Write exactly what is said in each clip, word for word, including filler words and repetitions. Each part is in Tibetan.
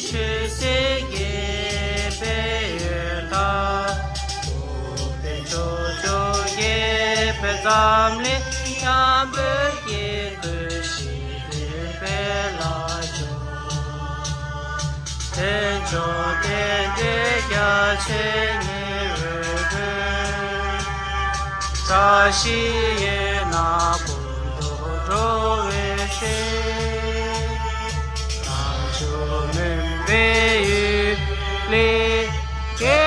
ཆོས་སྲིད་རྒྱས་པའི་འོད་དང་། འཁོར་དང་ཕྱོགས་བཅུའི་རྒྱས་པའི་འཛམ་གླིང་། མཉམ་པའི་དཀྱིལ་དུ་ཞི་བདེའི་དཔལ་ལ་སྦྱོར། དལ་འབྱོར་རྟེན་འབྲེལ་རྒྱ་ཆེར་ཉེ་བའི་བོད། བཀྲ་ཤིས་འོད་སྣང་ཀུན་ཏུ་འགྲོ་བའི་ཚེ། བྱང་ཆུབ་སྨོན་པའི་ཡུལ་ལས་སྐྱེ་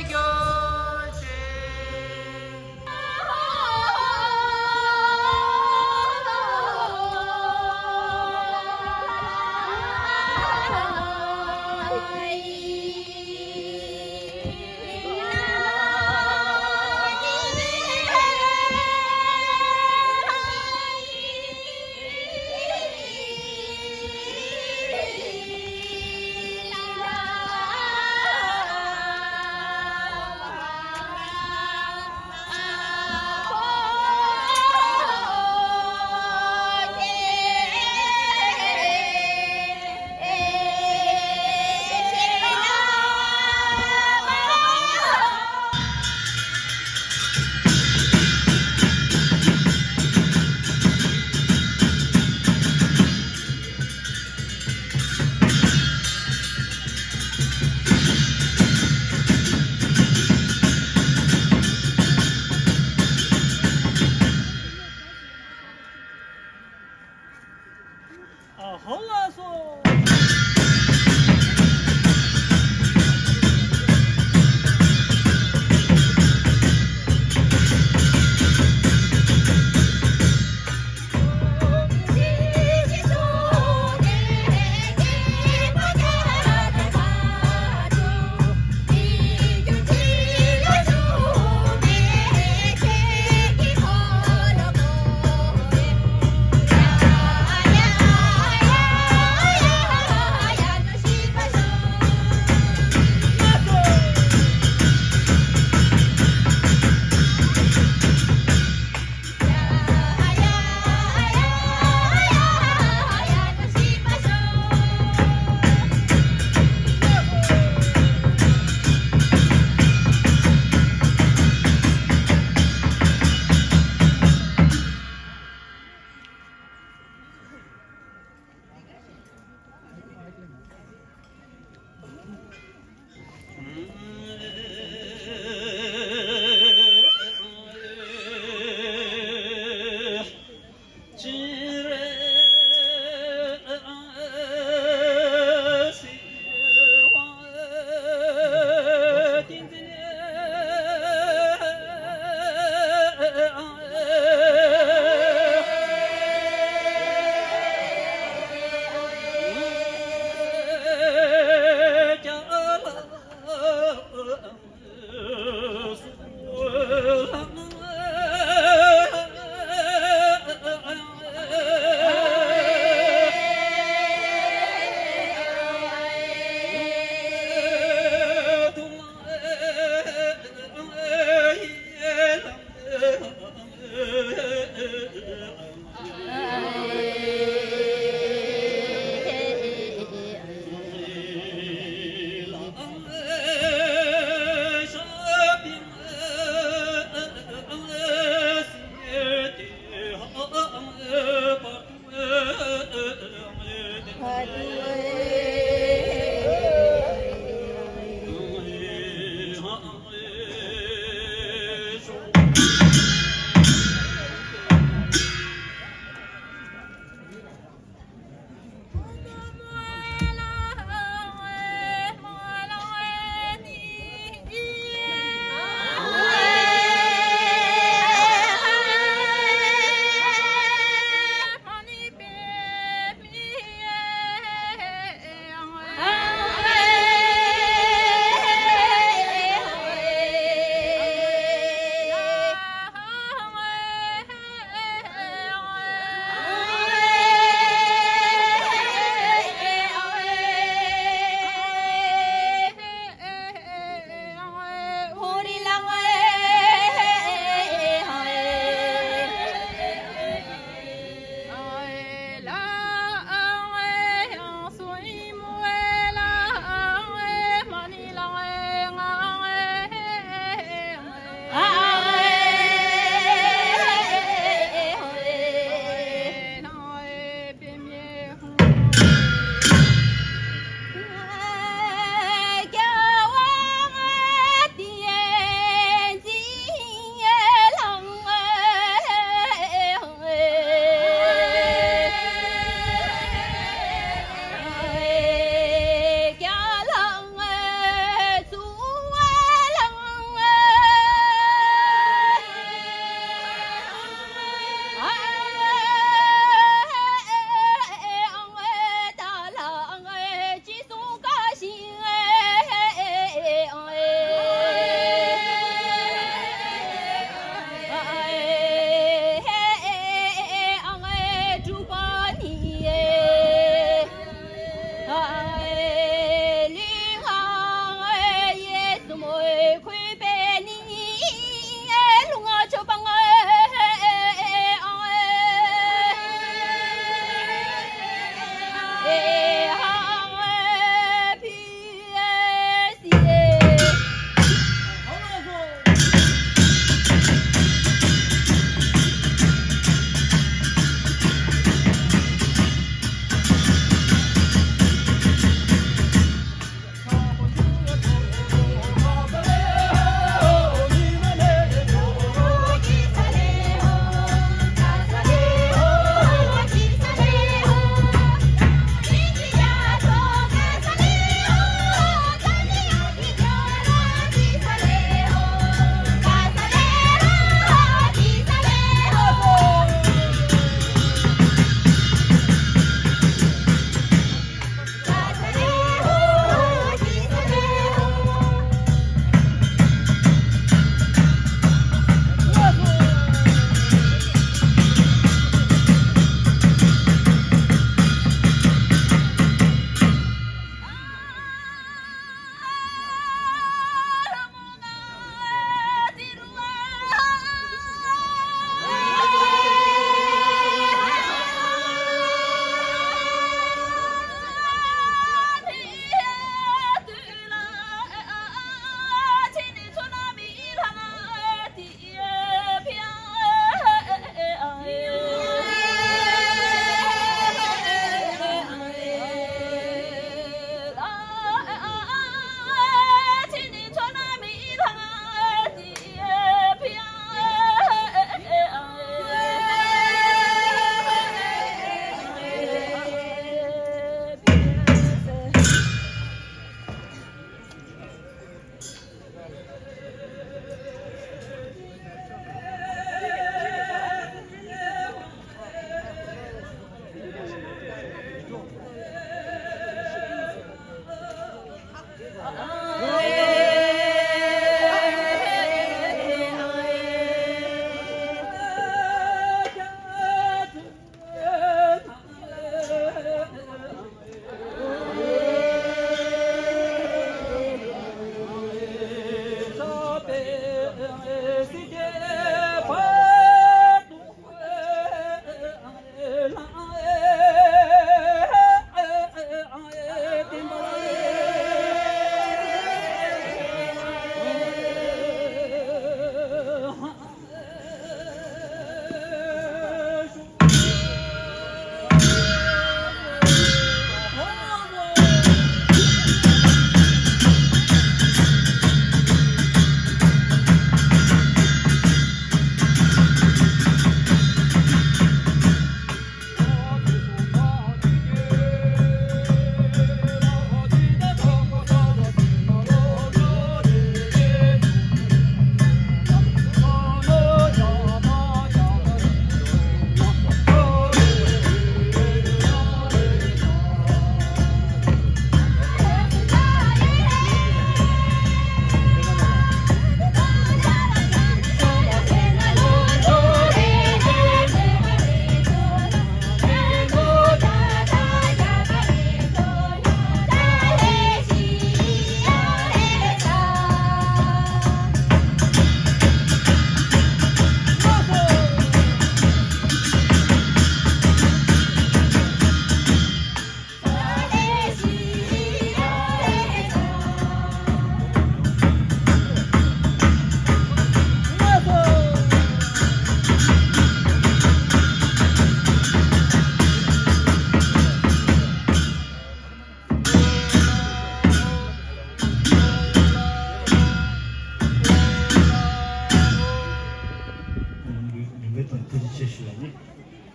གྱུར་ཅིག།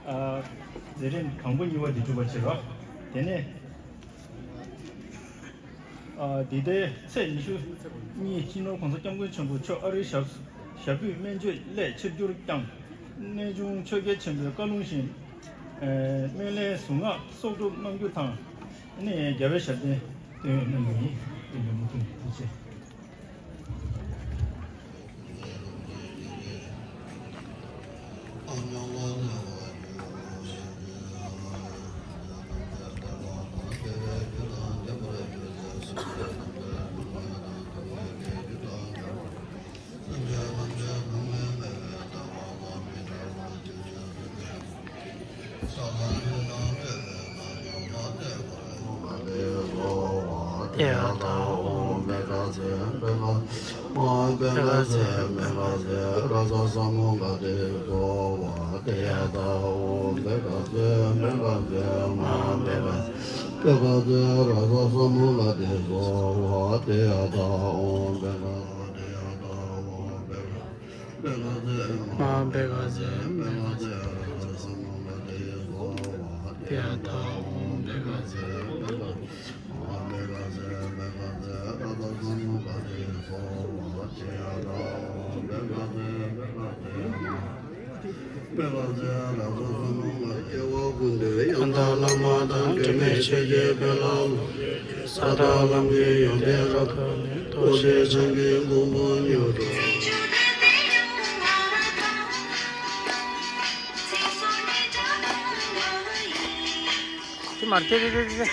མཛད་རིམ་དང་པོ་གཉིས་པ་འདི་གྲུབ་པར་བྱེད་རོགས། དེ་ནས། ཨ། འདི་ཟླའི་ཚེས་ཉི་ཤུ་གཉིས་སྤྱི་ནོར་༸གོང་ས་༸སྐྱབས་མགོན་ཆེན་པོ་མཆོག་ཨ་རིའི་ཞབས་ཞབས་པུས་སྨན་བཅོས་སླད་ཆིབས་བསྒྱུར་བསྐྱངས། གནས་ཆུང་ཆོས་རྒྱལ་ཆེན་པོའི་བཀའ་ལུང་བཞིན། ཨེ། སྨན་བླའི་གཟུངས་སྔགས་གསོག་སྒྲུབ་གནང་རྒྱུ་དང་། ཨ་ནི་རྒྱལ་བའི་ཞབས་བརྟན་བསྟོད་གནང་རྒྱུ་ཡིན། དེ་ལས་མུ་མཐུད་ཐུགས་རྗེ་ཆེ། བླ་མ་དང་འབྲལ་མེད་ཆོས་ཀྱི་དཔལ་ལ། ས་དང་ལམ་གྱི་ཡོན་ཏན་རབ་ཕོངས་ནས། རྟོག་ཞིང་བྱང་གི་མགོན་པོ་མྱུར་འགྲུབ། དེ་མར་ཏེ་ཏེ་ཏེ་ཏེ།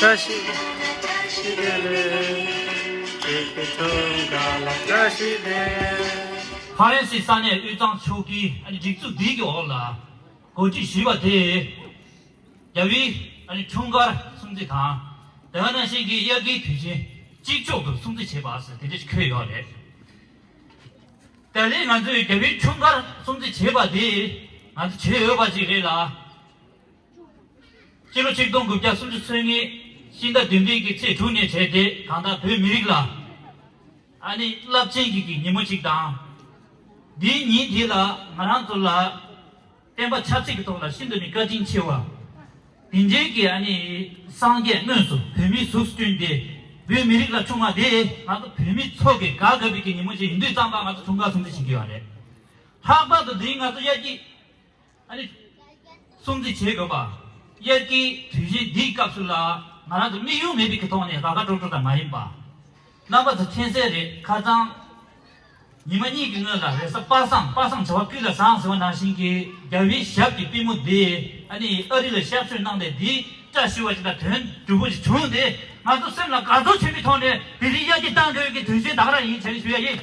བཀྲ་ཤིས་བདེ་ལེགས། ཁྱེད་ཀྱི་འཁྲུངས་སྐར་ལ་བཀྲ་ཤིས་བདེ་ལེགས། ཧྥ་རན་སིའི་ས་གནས་དབུས་གཙང་ཕྱོགས་ཀྱི་ཨ་ནི་སྒྲིག་འཛུགས་འདི་གི་འོག་ལ་གོ་སྒྲིག་ཞུས་པ་དེ། རྒྱལ་བའི་ཨ་ནི་འཁྲུངས་སྐར་སྲུང་བརྩི་དང་། དེ་ག་ནང་བཞིན་གྱི་དབྱར་ཁའི་དུས་ཆེན་གཅིག་ལྕོགས་ཀྱི་སྲུང་བརྩི་བྱེད་པ་ཟེར་དེ་འདྲ་ཞིག་འཁོད་ཡོད་རེད། དེ་ལས་ང་ཚོས་རྒྱལ་བའི་འཁྲུངས་སྐར་སྲུང་བརྩི་བྱེད་པ་དེ་ང་ཚོ་བྱེད་འོས་པ་ཅིག་རེད་ལ། སྤྱི་ལོ་ཆིག་སྟོང་དགུ་བརྒྱ་སུམ་ཅུ་སོ་གཉིས་ཕྱི་ཟླ་བདུན་པའི་གི་ཚེས་དྲུག་ནས་བྱས་ཏེ་གང་ལྟར་བོད་མི་རིགས་ལ་ཨ་ནི་རླབས་ཆེན་གྱི་གི་ཉིན་མོ་ཅིག་དང་། འདིའི་ཉིན་དེ་ལ་ང་རང་ཚོ་ལ་བསྟན་པ་ཆབ་སྲིད་ཀྱི་ཐོག་ལ་ཤིན་ཏུ་ནས་བཀའ་དྲིན་ཆེ་བ། དེ་འདྲའི་གི་ཨ་ནི་སངས་རྒྱས་དངོས་སུ་བོད་མིའི་གཟུགས་སུ་བསྐྲུན་ཏེ་བོད་མི་རིགས་ལ་བྱུང་བ་དེ་ང་ཚོ་བོད་མི་ཚོ་གི་དགའ་དགའ་བའི་གི་ཉིན་མོ་ཅིག་ཡིན་དུས་ཙམ་པ་ང་ཚོ་འཁྲུངས་སྐར་སྲུང་བརྩི་བྱེད་ཀྱི་ཡོད་རེད། ལྷག་པར་དུ་འདི་ང་ཚོ་དབྱར་སྐྱིད། ཨ་ནི། སྲུང་བརྩི་བྱེད་དགོས་པ། དབྱར་ཁའི་དུས་ཆེན་འདིའི་སྐབས་སུ་ལ་ང་རང་ཚོ་དམིགས་ཡུལ་མེད་པའི་གི་ཐོག་ནས་དགའ་དགའ་སྤྲོ་སྤྲོ་དང་མ་ཡིན་པ། རྣམ་པ་ཚོ་མཁྱེན་གསལ་རེད། ཁ་སང་། ཉི་མ་གཉིས་ཀྱི་སྔོན་ལ་རེས་གཟའ་པ་སངས། པ་སངས་བྱ་བ་ཀུན་ལ་བཟང་ཟེར་བ་ནང་བཞིན་གྱི་རྒྱལ་བའི་ཞབས་ཀྱི་པུས་མོ་འདི་ཨ་ནི་ཨ་རི་ལ་ཤར་བསྐྱོད་གནང་སྟེ་འདི་བཀྲ་ཤིས་པ་ཞིག་དང་དོན་གྲུབ་པོ་ཞིག་བྱུང་སྟེ་ང་ཚོ་སེམས་ལ་དགའ་ཚོར་ཆེན་པོའི་ཐོག་ནས་དེ་རིང་དབྱར་སྐྱིད་གཏང་དགོས་ཀྱི་དུས་ཆེན་ད་ག་རང་ཡིན་བྱས་ནས་ཞུ་ཡ་ཡིན།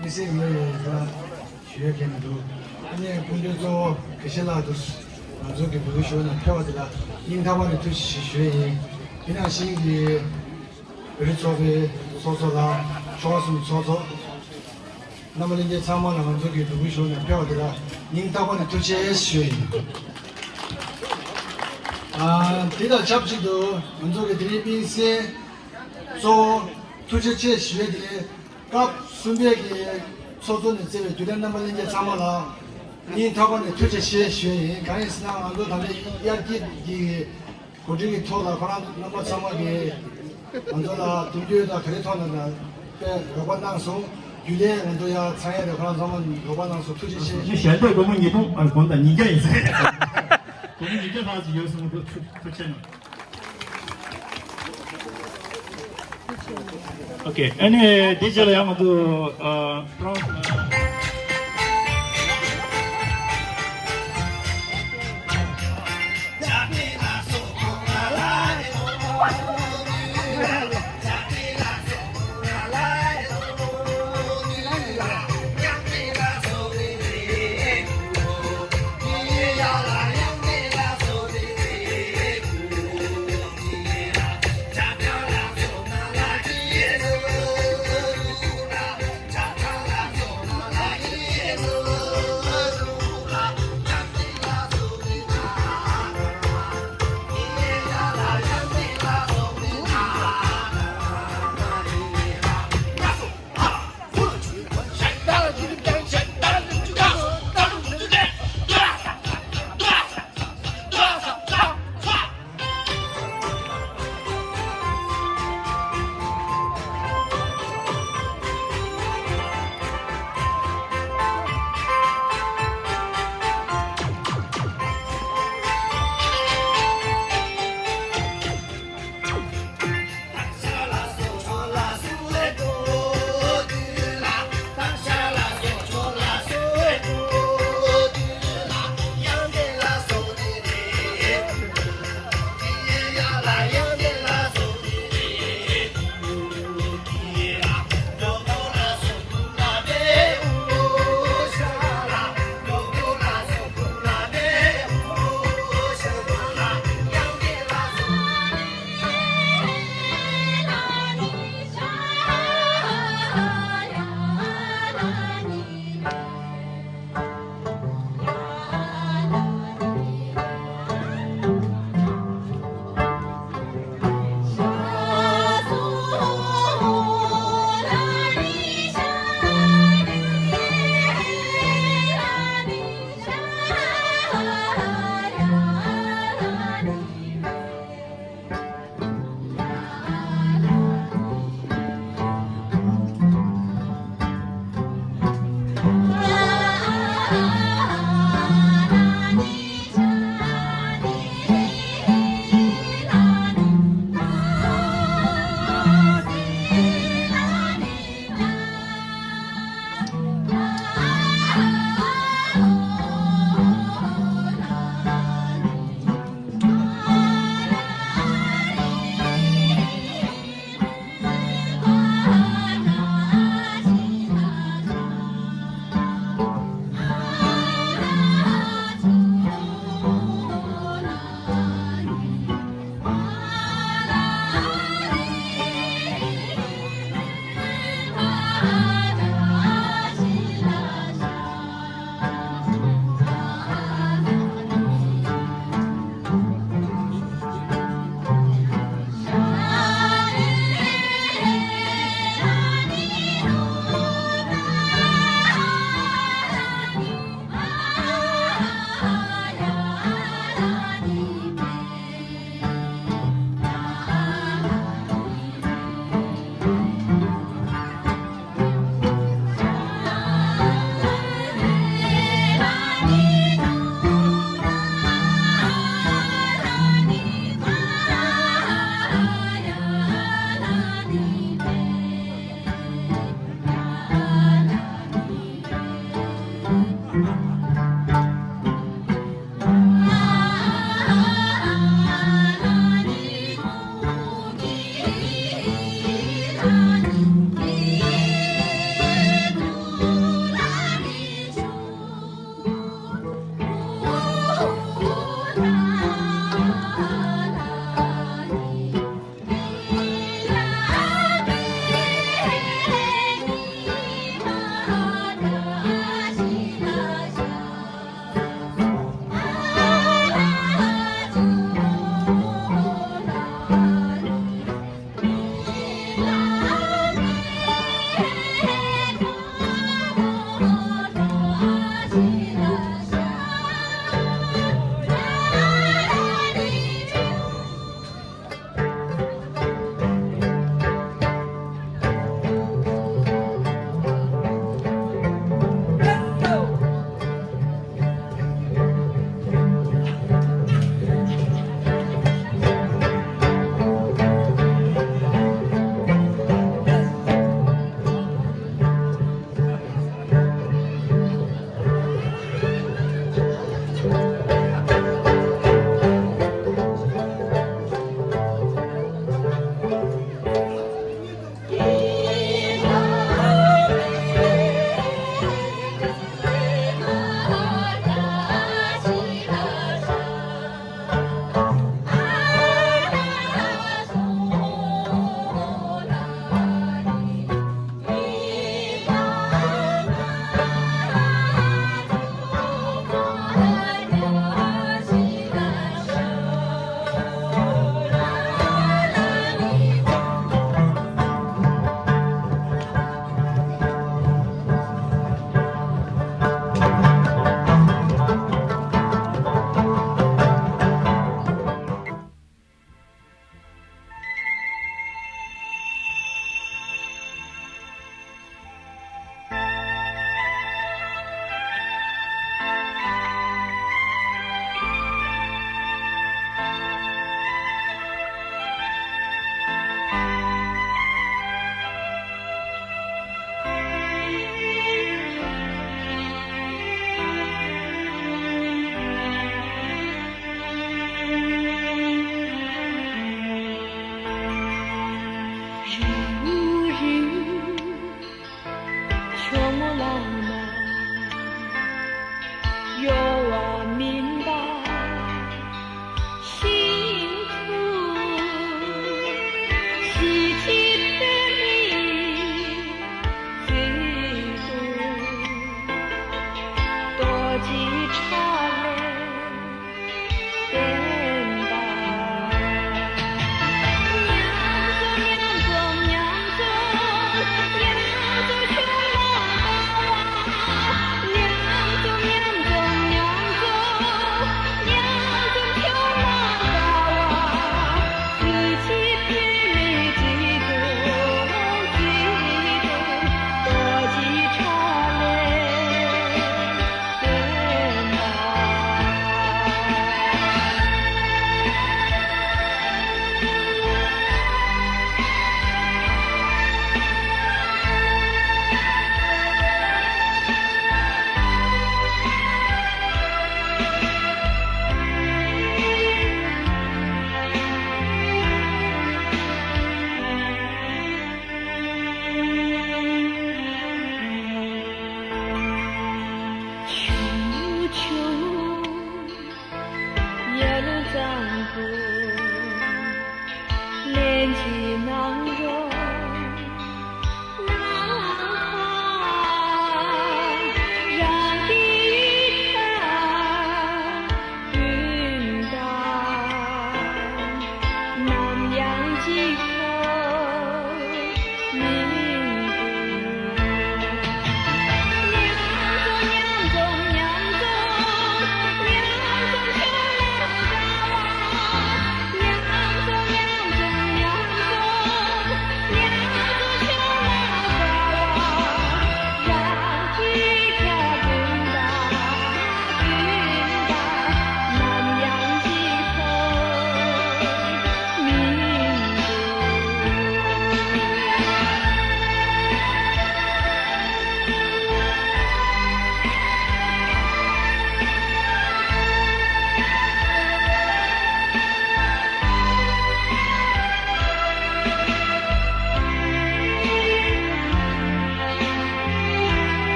དམིགས་བསལ་ངོས་ནས་ད་ཞུ་ཡ་གང་ཡང་མི་འདུག་ཨ་ནི་སྐུ་མགྲོན་གཙོ་བོ་དགེ་བཤེས་ལགས་དུ་ང་ཚོ་གི་འབོད་སྐུལ་ཞུ་བ་ནང་ཕེབས་པ་དེ་ལ་སྙིང་ཐག་པ་ནས་ཐུགས་རྗེ་ཆེ་ཞུ་ཡ་ཡིན། དེ་ནང་བཞིན་གྱི་བོད་རིགས་ཚོགས་པའི་ཚོགས་གཙོ་ལགས། ཆོལ་ཁ་གསུམ་ཚོགས་གཙོ། རྣམ་པ་ལྷན་རྒྱས་ཚང་མ་ལ་ང་ཚོ་གི་འབོད་སྐུལ་ཞུ་བ་ནང་ཕེབས་པ་དེ་ལ་སྙིང་ཐག་པ་ནས་ཐུགས་རྗེ་ཆེ་ཞུ་ཡ་ཡིན། ཨ། དེ་དང་ཆབས་ཅིག་ཏུ་ང་ཚོ་གི་དེ་རིང་དམིགས་བསལ་གཙོ་བོ་ཐུགས་རྗེ་ཆེ་ཞུ་ཡ་དེ། སྐབས་གསུམ་པའི་གི་ཚོགས་གཙོ་ནས་བརྩིས་པའི་རྒྱུན་ལས་རྣམ་པ་ལྷན་རྒྱས་ཚང་མ་ལ་སྙིང་ཐག་པ་ནས་ཐུགས་རྗེ་ཆེ་ཞུ་ཡ་ཡིན། གང་ཡིན་ཟེར་ན་ང་ཚོ་ད་ལྟའི་དབྱར་སྐྱིད་ཀྱི་གོ་སྒྲིག་གི་ཐོག་ལ་ཁོ་རང་རྣམ་པ་ཚང་མ་གིས་ང་ཚོ་ལ་མདུན་སྐྱོད་དང་ག་རེ་ཐོག་ནས་དང་དཔེ་རོགས་པ་གནང་སོང་། རྒྱུན་ལས་ང་ཚོ་ཡ་ཚང་ཡ་རེད། ཁོ་རང་ཚང་མ་རོགས་པ་གནང་སོང་། ཐུགས་རྗེ་ཆེ། ཞལ་འདེབས་སྒོར་མོ་ཉིས་སྟོང་ཨ་དགོངས་དག་ཉིས་བརྒྱ་ཡིན་ཟེར། སྒོར་མོ་ཉིས་བརྒྱ་ལྷག་ཅིག་ཡོད་སོང་། ཐུགས་ཐུགས་རྗེ་ཆེ་གནང་། ཨོ་ཁེ། ཨ་ནི་དེ་རྗེས་ལ་ཡང་ང་ཚོ་ཨ་ཕ་རན་སི།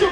ཨ།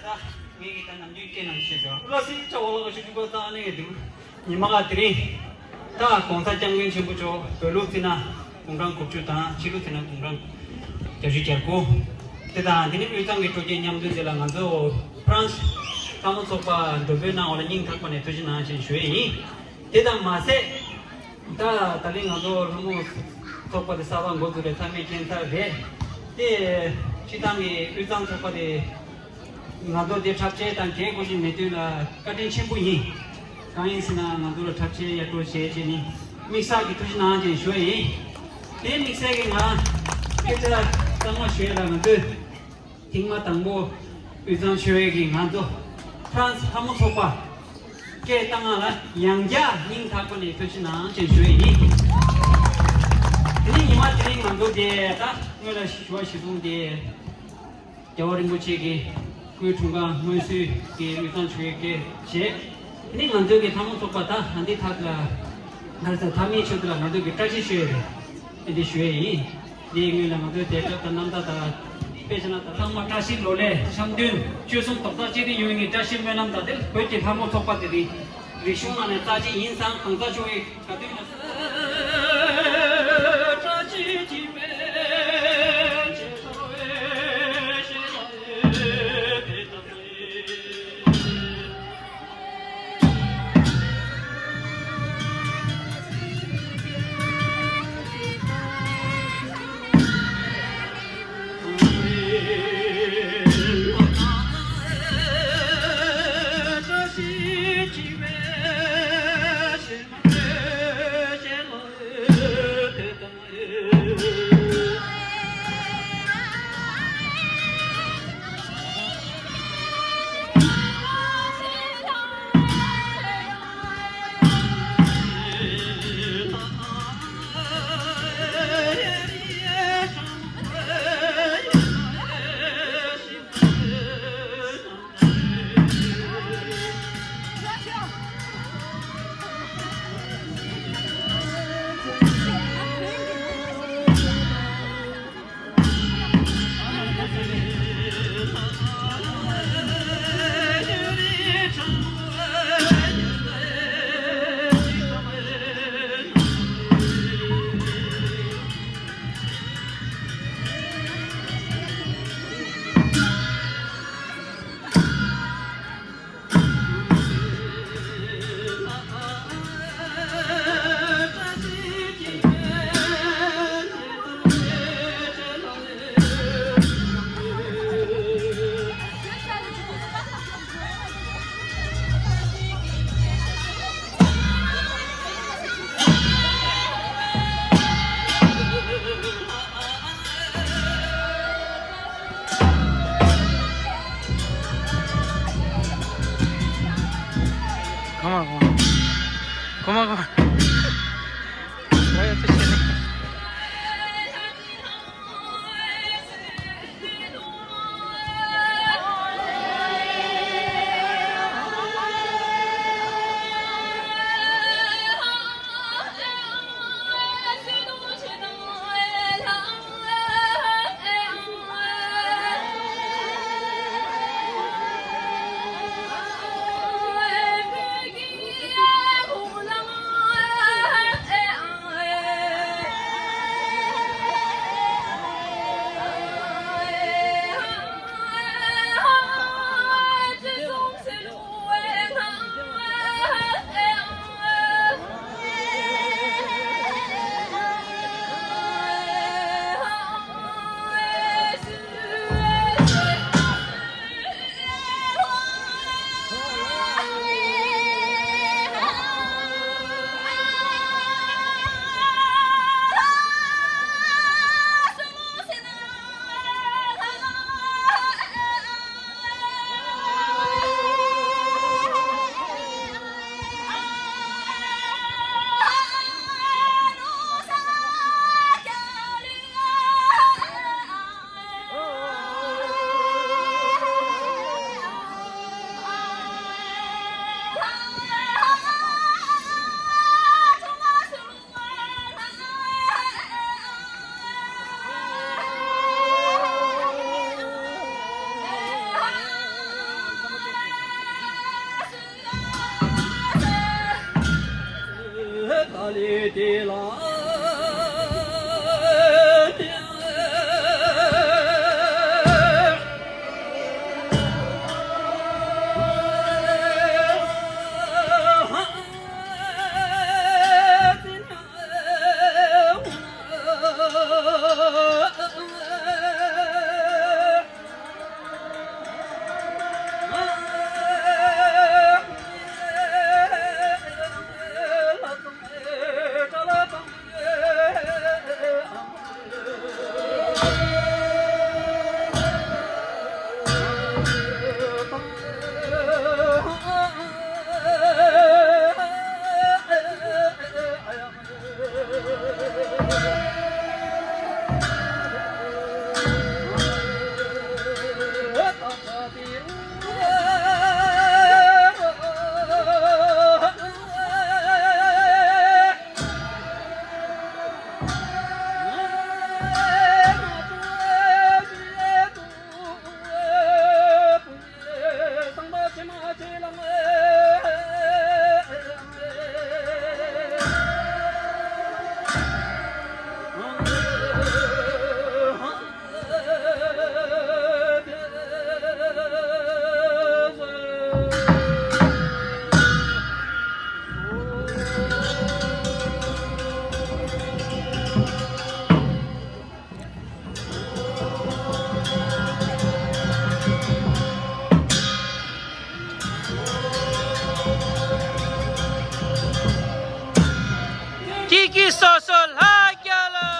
ད་ངེད་ཀྱིས་ད་ནམ་རྒྱུན་སྐད་ནང་བཤད་ཀྱང་བློ་སེང་ཅག་འོག་ལ་ག་ཤུ་ཅུང་པ་ཙང་ནས་འདུག་ཉི་མ་ག་དེ་རིང་། ད་༸གོང་ས་༸སྐྱབས་མགོན་ཆེན་པོ་མཆོག་བོད་ལུགས་བརྩིས་ན་དགུང་གྲངས་དགུ་བཅུ་དང་ཕྱི་ལུགས་བརྩིས་ན་དགུང་གྲངས་བརྒྱད་ཅུ་གྱ་དགུ། དེ་དང་དེ་ནས་དབུས་གཙང་གི་སྤྲོ་སྐྱིད་མཉམ་འདུས་འདི་ལ་ང་ཚོ་ཧྥ་རན་སི་ལྷ་མོ་ཚོགས་པ་མགྲོན་འབོད་གནང་བ་ལ་སྙིང་ཐག་པ་ནས་ཐུགས་རྗེ་གནང་ཞེས་ཞུ་ཡས་ཡིན། དེ་དང་མ་ཟད། ད་ད་ལན་ང་ཚོ་ལྷ་མོ་ཚོགས་པ་དེ་གསར་པ་འགོ་འཛུགས་རེད། ཚང་མས་མཁྱེན་ཚར་རེད། དེ་སྤྱིར་བཏང་གི་དབུས་གཙང་ཚོགས་པ་དེ་ང་ཚོ་དེ་འཁྲབ་ཆས་དང་གས་དགོས་ཀྱི་མེད་དུས་ལ་བཀའ་དྲིན་ཆེན་པོ་ཡིན། གང་ཡིན་ཟེར་ན་ང་ཚོ་ལ་འཁྲབ་ཆས་ཡར་སྤྲོད་བྱས་བྱས་ནས་དམིགས་བསལ་གྱི་ཐུགས་རྗེ་གནང་ཞེས་ཞུ་བ་ཡིན། དེ་དམིགས་བསལ་གྱི་ང་སྐད་ཆ་གཙང་མ་ཞུ་ཡས་ལ་ང་ཚོས། ཐེངས་མ་དང་པོ་དབུས་གཙང་ཆོལ་ཁའི་ང་ཚོ་ཧྥ་རན་སི་ལྷ་མོ་ཚོགས་པ་སྐད་བཏང་ང་ལ་ཡང་བསྐྱར་སྙིང་ཐག་པ་ནས་ཐུགས་རྗེ་གནང་ཞེས་ཞུ་ཡི་ཡིན། དེ་ནས་ཉི་མ་དེ་རིང་ང་ཚོ་དེ་ད་སྔོན་ལ་ཞུ་བ་གཞིར་བཟུང་སྟེ་རྒྱལ་བ་རིན་པོ་ཆེ་གི་སྐུའི་འཁྲུངས་སྐར་སྔོན་བསུའི་གི་དབུས་གཙང་ཆོལ་ཁའི་སྐད་བྱས། དེ་ནས་ང་ཚོའི་གི་ལྷ་མོ་ཚོགས་པ་ད་ཨ་འདི་ཐག་ལ་ང་ཚོ་ཐ་མའི་ཆོས་དེ་ལ་ང་ཚོའི་གི་བཀྲ་ཤིས་ཞུ་ཡས་རེད། ཨེ་འདི་ཞུ་ཡས་ཡིན། འདིའི་སྔོན་ལ་ང་ཚོའི་དད་གྲོགས་དང་རྣམ་ཐར་དང་དཔེ་ཆ་ན་ད་ཚང་མ་བཀྲ་ཤིས་ལོ་ལེགས་འཆམ་མཐུན་ཆོལ་གསུམ་རྡོག་རྩ་གཅིག་སྒྲིལ་ཡོང་བའི་བཀྲ་ཤིས་སྨོན་ལམ་དང་དེ་བོད་ཀྱི་ལྷ་མོ་ཚོགས་པ་དེ་རིང་རིག་གཞུང་ནང་ནས་རྩ་ཆེ་ཡིན་ ཙང་གང་ཟག་ཆུང་བའི་ག་དུས་ན། ཀྱི་ཀྱི་སོ་སོ་ལྷ་རྒྱལ་ལ།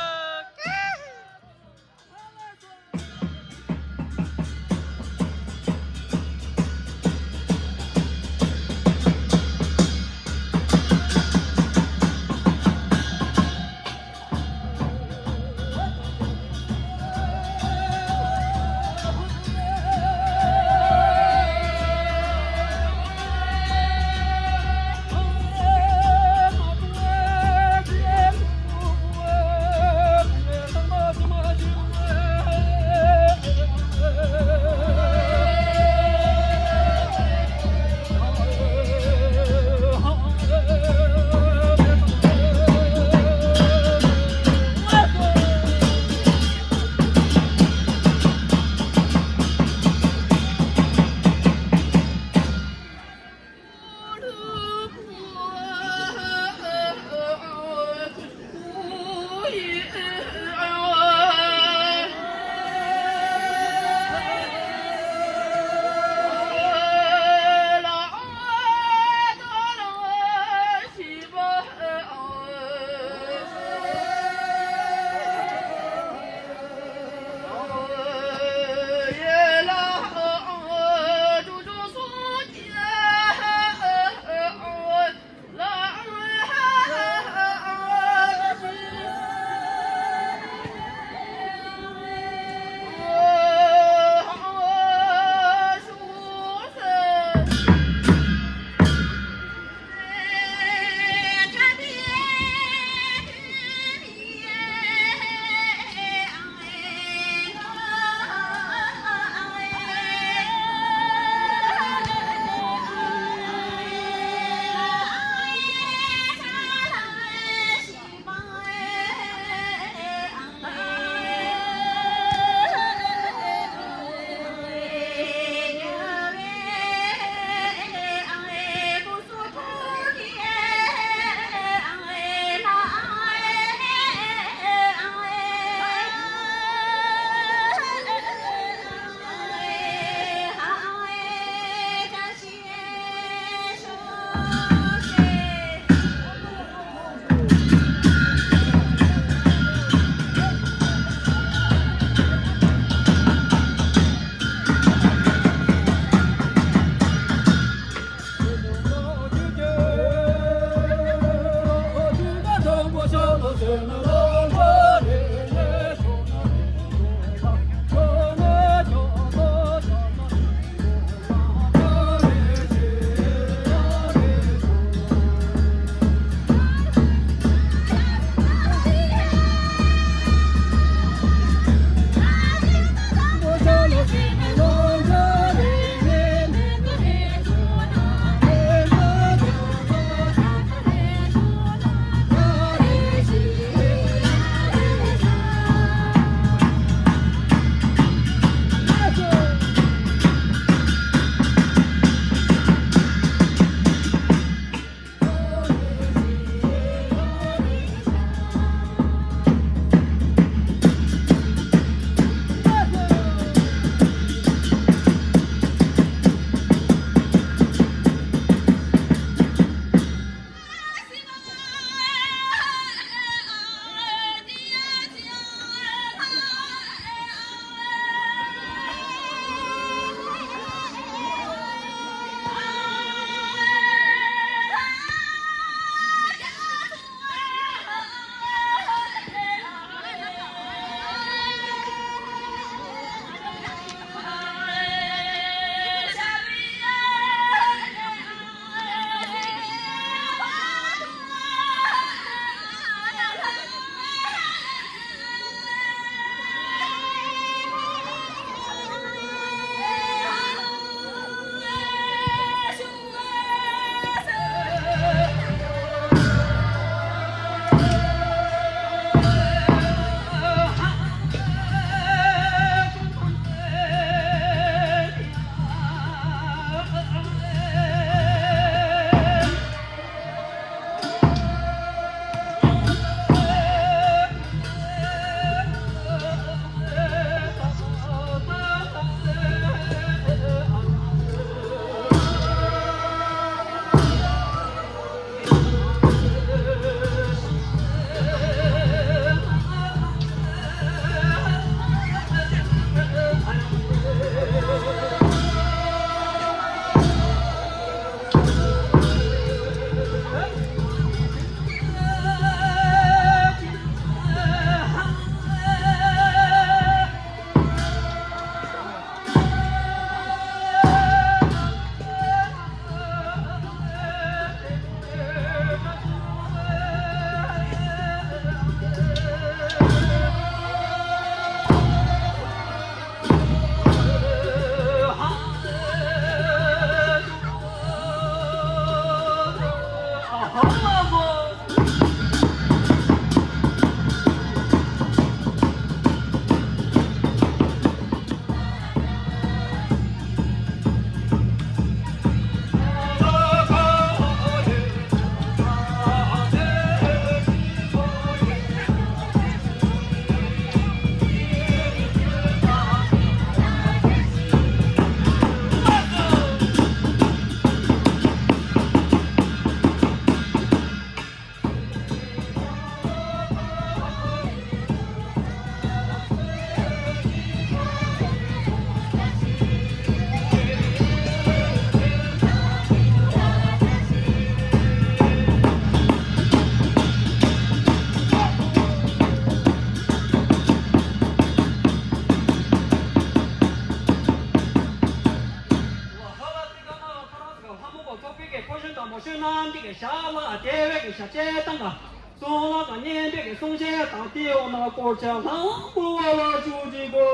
གསུང་ལ་ག་སྙན་པའི་གསུང་བཤད་དང་དེའི་འོག་ན་སྐོར་ཆ་ལྷང་བུ་བ་ལ་བཅུག་ཅིག་གོ།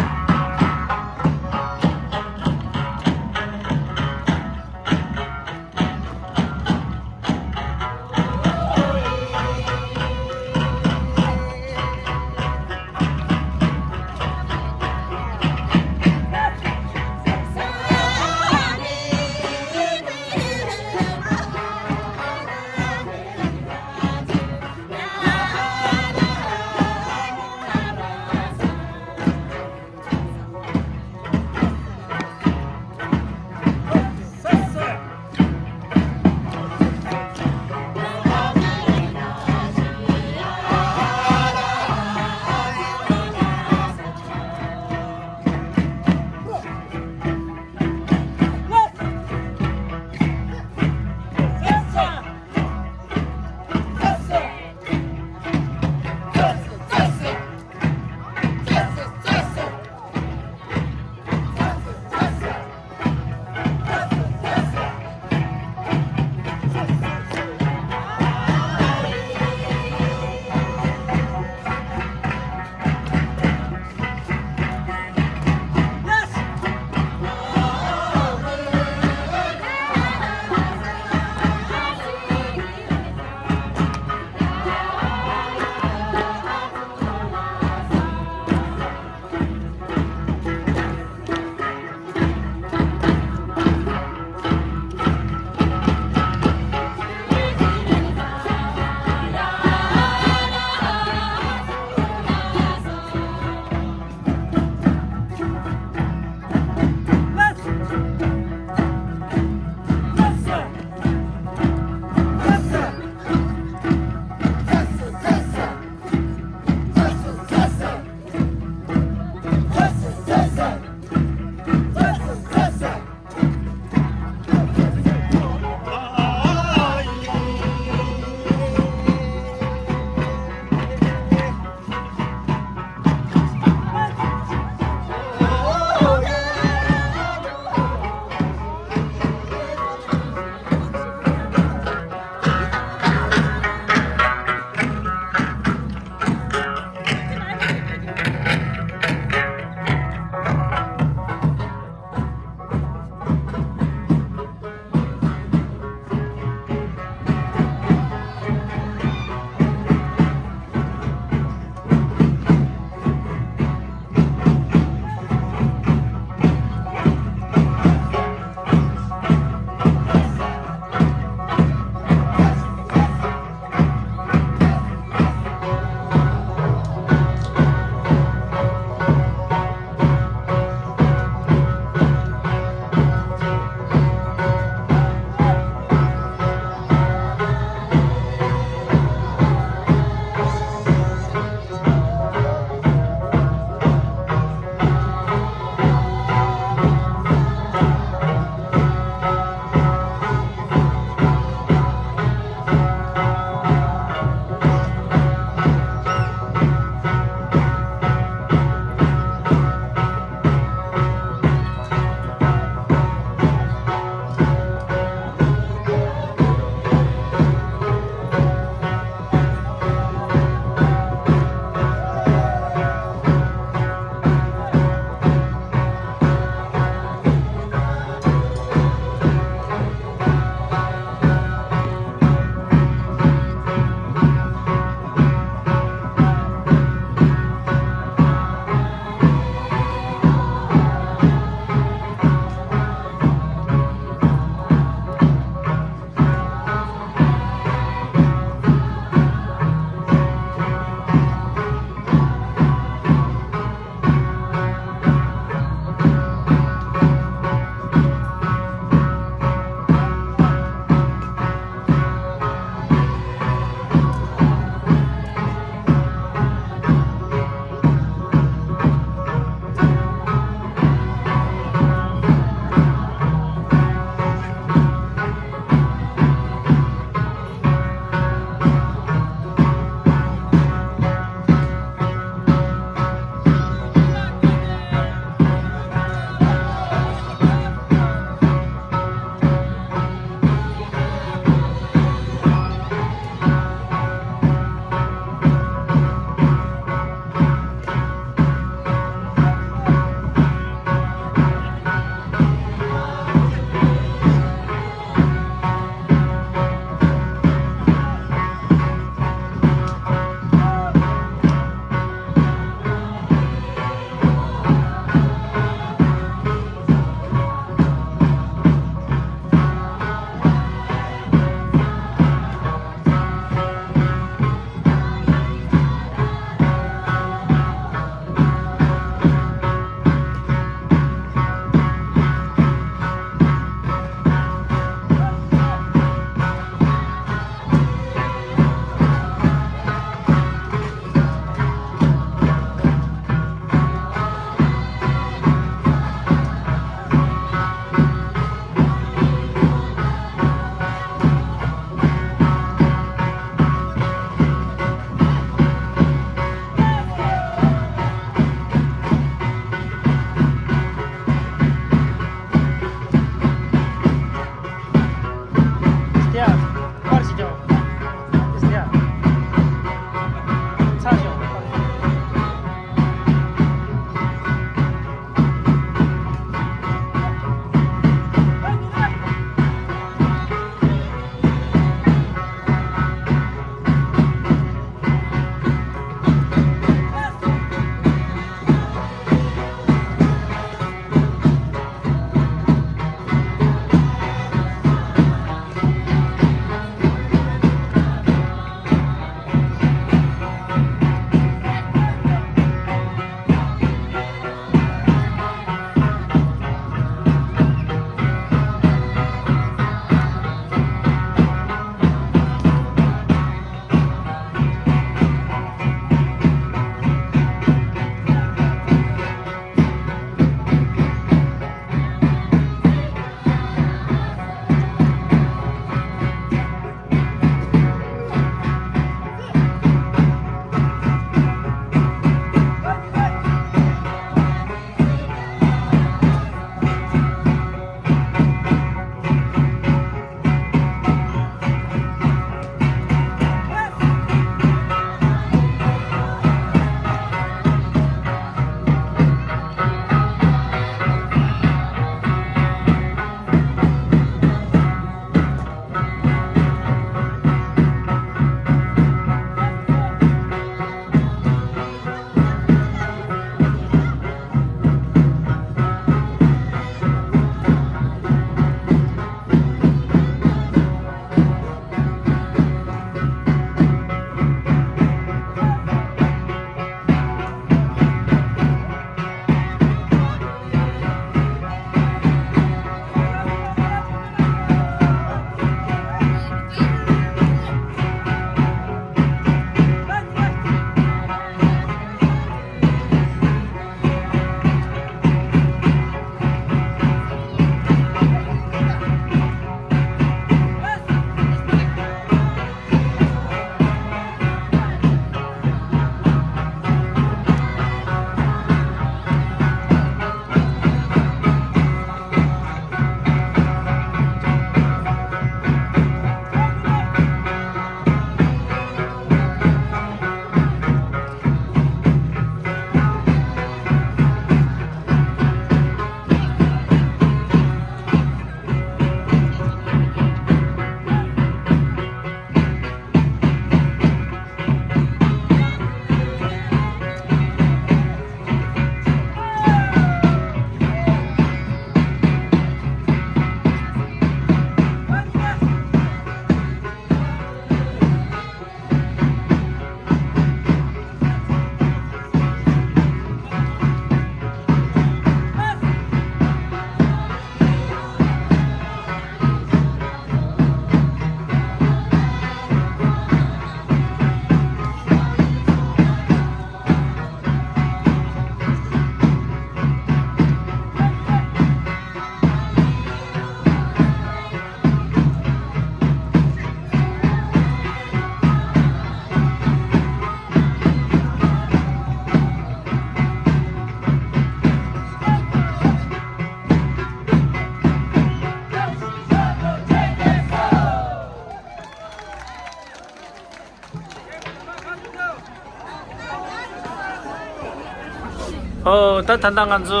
ཨོ་ད་ད་ལྟ་ང་ཚོ་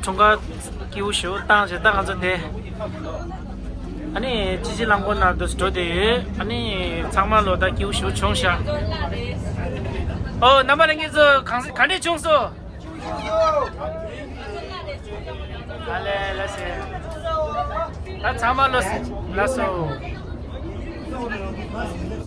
འཁྲུངས་སྐར་སྐྱིད་པོ་ཞིག་བཏང་བྱས། ད་ང་ཚོ་དེ་ཨ་ནི་ཅི་ཅི་རླངས་འཁོར་ནང་དུ་འགྲོ་བསྡད་ཡོད། ཨ་ནི་ཚང་མ་ལོ་ད་སྐྱིད་པོ་ཞིག་བྱུང་ཤག་ཨོ་རྣམ་པ་ལྷན་རྒྱས་ཚོ་གང་ག་འདྲས་བྱུང་སོང་། ཨ་ལས་ལ་སེ། ད་ཚང་མ་ལོ་ལ་སོ།